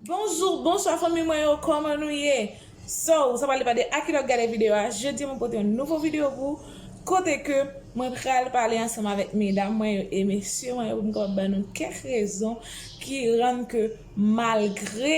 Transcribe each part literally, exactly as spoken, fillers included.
Bonjou, bonswa fanmi mwen yo, kòman nou ye? So, sa pale pa de a kilè w ap gade videyo a. Jodi a mwen pote yon nouvo videyo pou ou, kote ke mwen pral pale ansanm avèk medam mwen yo e mesye mwen yo pou m kapab ban nou kèk rezon ki rann ke malgre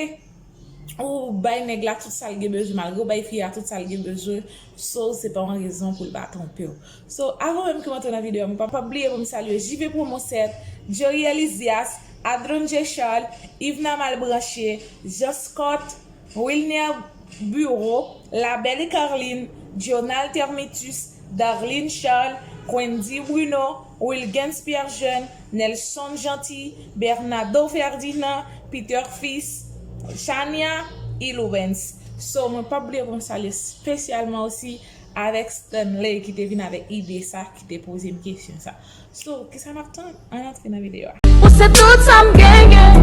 ou bay nèg la tout sa l gen bezwen, malgre ou bay fi a tout sa l gen bezwen, so se pa yon rezon pou l pa twonpe w. So, avan menm ke m antre nan videyo a, mwen pa, pa bliye pou m salye J V Promo sèt, Jerry Elizias, Adron J Charles, Yvna Malbranche, Jean Scott, Wilner Bureau, Labelle Carline, Jonal Termitus, Darline Charles, Quendy Bruno, Wilgens Pierre Jeune, Nelson Gentil, Bernardo Ferdinand, Peter Fils, Chania Ilowens. So, mwen pa bliye pou m salye espesyalman osi avèk Stanley ki te vin avèk ide sa, ki te poze m kesyon sa. So, kisa n ap tann? Ann antre nan videyo a. Ou se tout sa m genyen,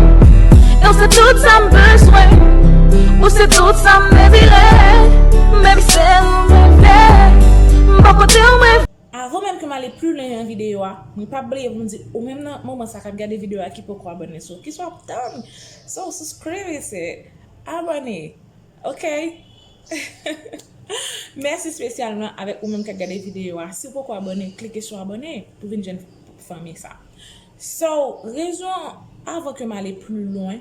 e ou se tout sa m bezwen. Ou se tout sa m dezire, baby, se ou mwen vle. M bò kote w mwen. Avan menm ke m ale pli lwen nan videyo a, mwen pa bliye pou m di ou menm nan moman sa k ap gade videyo a ki poko abòne, so kisa w ap tann? So, subscribe, se abòne. Ok? Mèsi espesyalman avèk ou menm k ap gade videyo a. Si w poko abòne, klike sou abòne pou vin jwenn fanmi sa. So, rezon, avan ke m ale pli lwen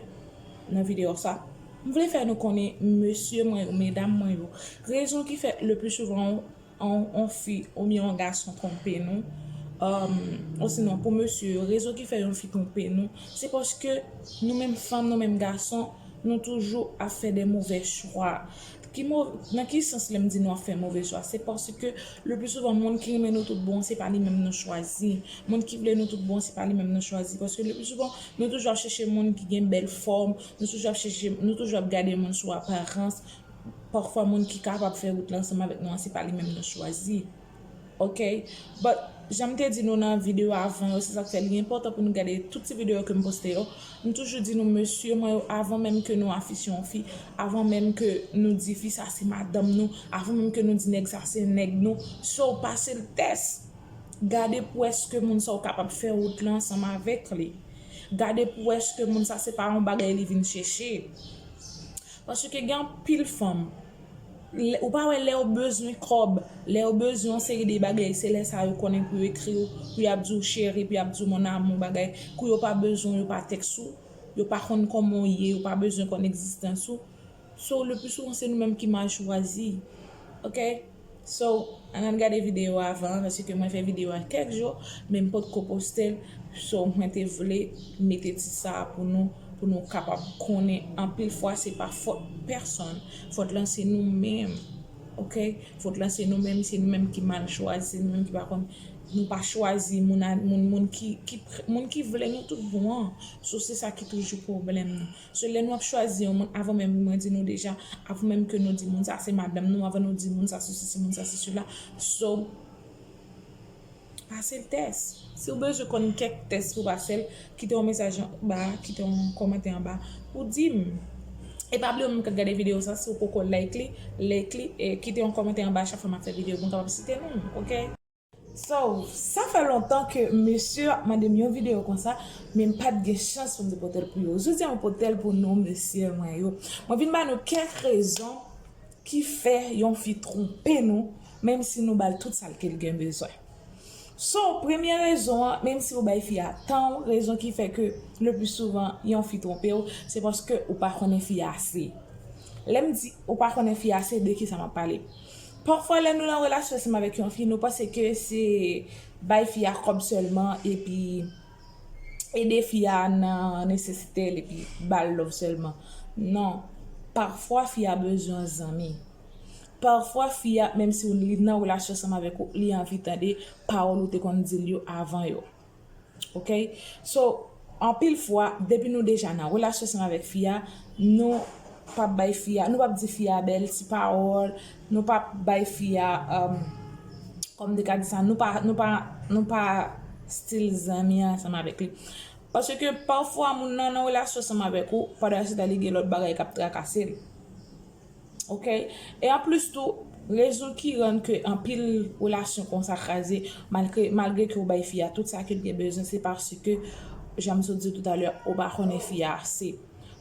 nan videyo sa, m vle fè nou konnen mesye mwen yo, medam mwen yo, rezon ki fè le pli souvan yon, yon fi oubyen yon gason twonpe nou, um, osinon pou mesye yo, rezon ki fè yon fi twonpe nou, se paske nou menm fanm, nou menm gason, nou toujou ap fè de movè chwa. Ki mo-, nan ki sans lè m di nou ap fè movè chwa? Se paske le pli souvan moun ki renmen nou tout bon, se pa li menm nou chwazi. Moun ki vle nou tout bon, se pa li menm nou chwazi. Paske le pli souvan, nou toujou ap chèche moun ki gen bèl fòm, nou toujou ap chèche, nou toujou ap gade moun sou aparans. Pafwa moun ki kapab fè wout la ansanm avèk nou an, se pa li menm nou chwazi. Ok? But, jan m te di nou nan videyo avan yo, se sa k fè li enpòtan pou nou gade tout ti videyo ke m poste yo. M toujou di nou, mesye mwen yo, avan menm ke nou afisye yon fi, avan menm ke nou di fi sa se madanm nou, avan menm ke nou di nèg sa se nèg nou, so pase l tès. Gade pou èske moun sa w kapab fè wout la ansanm avèk li. Gade pou èske moun sa se pa yon bagay li vin chèche. Paske gen anpil fanm, lè, ou pa wè lè yo bezwen kòb, lè yo bezwen yon seri de bagay, se lè sa yo konnen pou yo ekri w, pou y ap di w cheri, pou y ap di w mon amour, bagay, kou yo pa bezwen w, yo pa tèks ou, yo pa konn kòman w ye, yo pa bezwen konn egzistans ou. So, le pli souvan, se nou menm ki mal chwazi. Ok? So, ann al gade videyo a avan, paske mwen fè videyo a kèk jou, men m potko poste l. So, mwen te vle mete ti sa a pou nou, pou nou kapab konnen anpil fwa se pa fòt pèsonn. Fòt lan se nou menm. Ok? Fòt lan se nou menm, se nou menm ki mal chwazi, se nou menm ki pa konn, nou pa chwazi moun a, moun, moun ki, ki, moun ki vle nou tout bon an. So, se sa ki toujou pwoblèm nou. So, lè nou ap chwazi yon moun, avan menm mwen di nou deja, avan menm ke nou di moun sa se madanm nou, avan nou di moun sa se sesi, moun sa se sela. So, pase l tès. Si w bezwen konn kèk tès pou pase l, kite yon mesaj anba, kite yon kòmantè anba pou di m. E pa bliye ou menm k ap gade videyo sa, si w poko like li, like li, e kite yon kòmantè anba chak fwa m ap fè videyo pou m kapab site non w, ok? So, sa fè lontan ke mesye ap mande m yon videyo konsa, men m pa t gen chans pou m te pote l pou yo. Jodi a, mwen pote l pou nou, mesye mwen yo. Mwen vin ba nou kèk rezon ki fè yon fi twonpe nou, menm si nou ba l tout sa l ke l gen bezwen. So, premye rezon an, menm si ou bay fi a tan w, rezon ki fè ke le pli souvan yon fi twonpe w, se paske ou pa konnen fi a ase. Lè m di ou pa konnen fi a ase, de kisa m ap pale? Pafwa, lè nou nan relasyon ansanm avèk yon fi, nou panse ke se bay fi a kòb sèlman, epi ede fi a nan nesesite l, epi ba l love sèlman. Non. Pafwa, fi a bezwen zanmi. Pafwa, fi a, menm si li nan relasyon ansanm avèk ou, li anvi tande pawòl ou te konn di l yo avan yo. Ok? So, anpil fwa, depi nou deja nan relasyon ansanm avèk fi a, nou p ap bay fi a, nou p ap di fi a bèl ti pawòl, nou p ap bay fi a, um, kòm m te ka di sa, nou pa, nou pa, nou pa stil zanmi ansanm avèk li. Paske pafwa, moun nan nan relasyon ansanm avèk ou, pandan se tan li gen lòt bagay k ap trakase l. Ok? E anplis tou, rezon ki rann ke anpil relasyon konsa kraze, malgre, malgre ke w bay fi a tout sa ke l gen bezwen, se paske, jan m sot di toutalè, ou pa konnen fi a ase.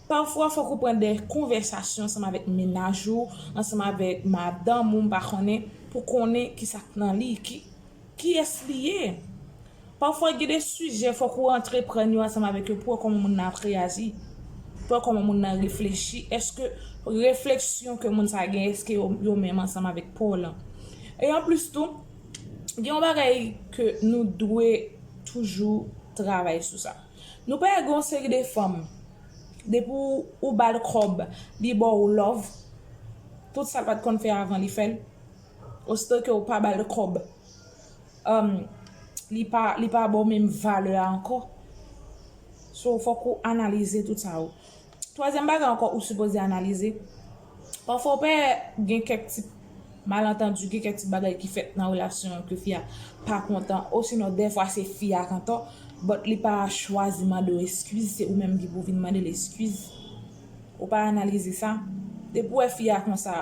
Pafwa, fòk ou pran de konvèsasyon ansanm avèk mennaj ou, ansanm avèk madanm ou, m pa konnen, pou konnen ki sa k nan li, ki, kiyès li ye. Pafwa, gen de sijè, fòk ou antreprann yo ansanm avèk yo pou wè kòman moun nan ap reyaji, pou wè kòman moun nan reflechi. Èske refleksyon ke moun sa gen, èske yo, yo menm ansanm avèk pa w lan? E anplis tou, gen yon bagay ke nou dwe toujou travay sou sa. Nou pa wè gen yon seri de fanm, depi ou, ou ba l kòb, li ba w love, tout sa l pa t konn fè avan, li fè l. Osito ke ou pa ba l kòb, um, li pa, li pa ba w menm valè a ankò. So, fòk ou analize tout sa yo. Twazyèm bagay ankò ou sipoze analize. Pafwa ou pa gen kèk ti malantandi, gen kèk ti bagay ki fèt nan relasyon an ke fi a pa kontan, osinon dèfwa se fi a k antò, but li pa chwazi mande w eskiz, se ou menm ki pou vin mande l eskiz. Ou pa analize sa. Depi w wè fi a konsa,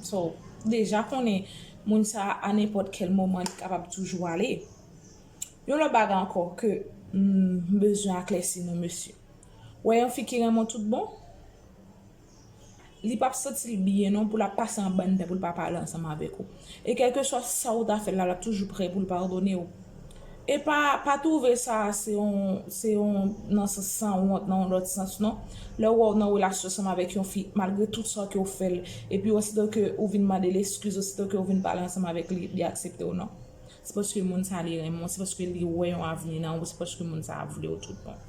so, deja konnen moun sa a, a nenpòt kèl moman, li kapab toujou ale. Yon lòt bagay ankò ke, mm, m bezwen aklèsi non, mesye. Wè yon fi ki renmen w tout bon, li p ap santi l byen non pou l ap pase anba anndan pou l pa pale ansanm avèk ou. E kèlkeswa sa ou ta fè l la, l ap toujou prè pou l padone w. E pa, pa twouve sa se yon, se yon nan sans sanwont, nan yon lòt sans non. Lè w wè w nan relasyon ansanm avèk yon fi, malgre tout sa ke w fè l, epi osito ke ou vin mande l eskiz, osito ke ou vin pale ansanm avèk li, li aksepte w non. Se paske moun sa li renmen w, se paske li wè yon avni nan ou, se paske moun sa vle w tout bon.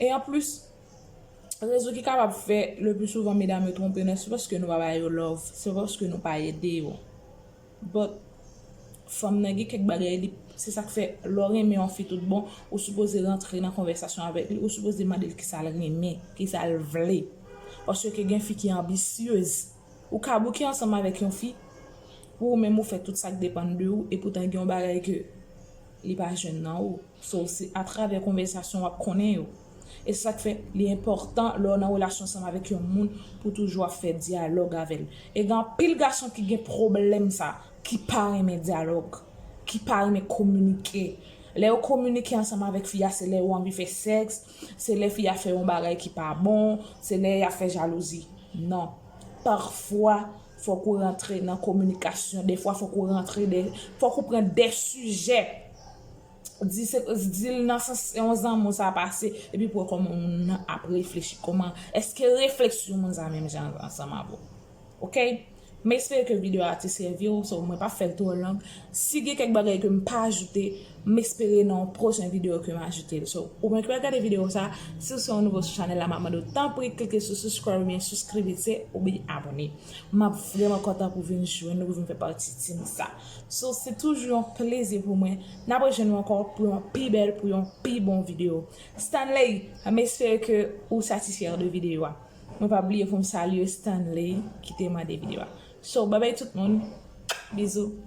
E anplis, rezon ki kapab fè le pli souvan medam yo twonpe nou, se paske nou pa ba yo love, se paske nou pa ede yo. But, fanm nan gen kèk bagay, li, se sa k fè, lè w renmen yon fi tout bon, ou sipoze rantre nan konvèsasyon avèk li, ou sipoze mande l kisa l renmen, kisa l vle. Paske gen fi ki anbisyez. Ou ka bouke ansanm avèk yon fi, pou ou menm ou fè tout sa k depann de ou, epoutan gen yon bagay ke li pa jwenn nan ou. So, se atravè konvèsasyon w ap konnen yo. E se sa k fè li enpòtan lè w nan relasyon ansanm avèk yon moun pou toujou ap fè dyalòg avè l. E gen anpil gason ki gen pwoblèm sa, ki pa renmen dyalòg, ki pa renmen kominike. Lè yo kominike ansanm avèk fi a, se lè yo anvi fè sèks, se lè fi a fè yon bagay ki pa bon, se lè y ap fè jalouzi. Non. Pafwa, fòk ou rantre nan kominikasyon. Defwa, fòk ou rantre de, fòk ou pran de sijè. Di se, di l nan sans se yon zanmi w sa pase, epi pou wè kòman moun nan ap reflechi. Kòman, èske refleksyon moun sa menm jan ansanm avè w? Oke? M espere ke videyo a te sèvi w, so mwen p ap fè l twò long. Si gen kèk bagay ke m pa ajoute, m espere nan yon pwochen videyo ke m ajoute l. So, ou menm ki pral gade videyo sa, si w se yon nouvo sou chanèl la, m ap mande w tanpri klike sou subscribe oubyen subscribe, se, oubyen abòne. M ap vrèman kontan pou vin jwenn nou, pou vin fè pati team sa. So, se toujou yon plezi pou mwen. N ap rejwenn nou ankò pou yon pi bèl, pou yon pi bon videyo. Stanley, m espere ke ou satisfè de videyo a. Mwen pa bliye pou m salye Stanley ki te mande videyo a. So, babay tout moun. Bizou.